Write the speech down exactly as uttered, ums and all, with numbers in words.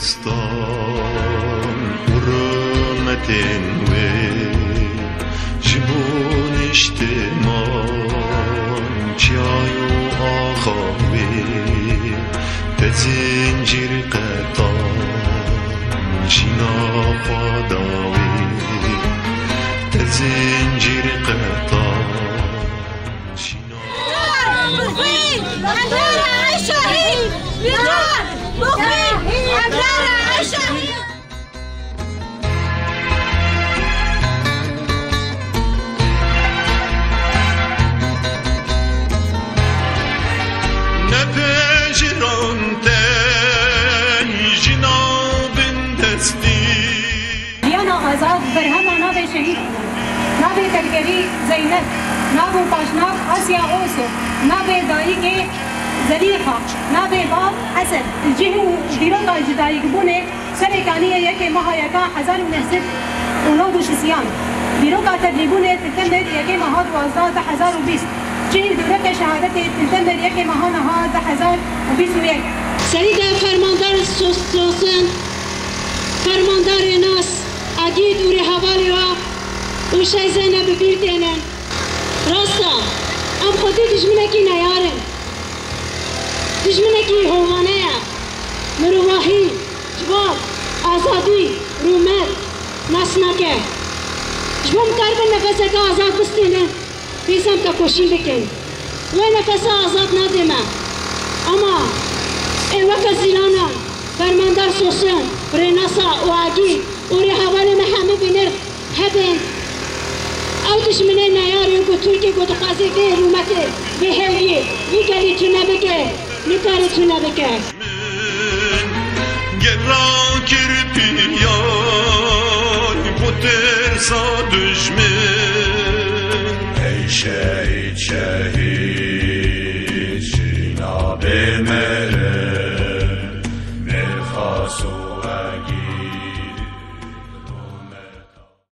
Stan û rûmetên wê ji bo niştiman, çiya û axa wê, te zincîr qetan jîna xwe da wê, te zincîr qetan jîna. Nepejirante jina bindestî. Jiyana azad berhema nabe şehîd, nabe tevgerî Zeynep, nabo paşnav Asya Oso, nabe dayikê Zelîxa, nabe bav Hesen. Cih û dîroka ji dayikbûnê serê kaniyê yekê meha yeka hezar û neh sed û nod û şisiyan. Dîroka tevlîbûnê di temê yekê meha duwazdeh du hezar û bîst. Cih û dîroka şehadetê di temê yekê meha niha du hezar û bîst û yek. Serî de fermandar Sos-, Sosin, fermandarê nas, Agîd û rêhevalê wa û Şeyzeyne bi bîr tênin. Rast e, em xwedî dijminekî neyar in. Dijminekî hovane ye. Mirovahî, civak, azadî, rûmet nas nake. Ji bo em karibin nefeseke azad bistînin, pêwîst e em tekoşîn bikin. Wê nefesa azad nadê me. Ama ê weke Zîlana, fermandar Sosin, rênasa û Agîd û rêhevalê me hemî bi nirx hebin. Ew dijminê neyarê ku Tirkê ku dixwaze vê rûmetê, vê hêviyê, vî gelî tune bike, nikare tune bike. Gera kir piriyay bo tirsa dijmin. Ey şehîd, şehîd.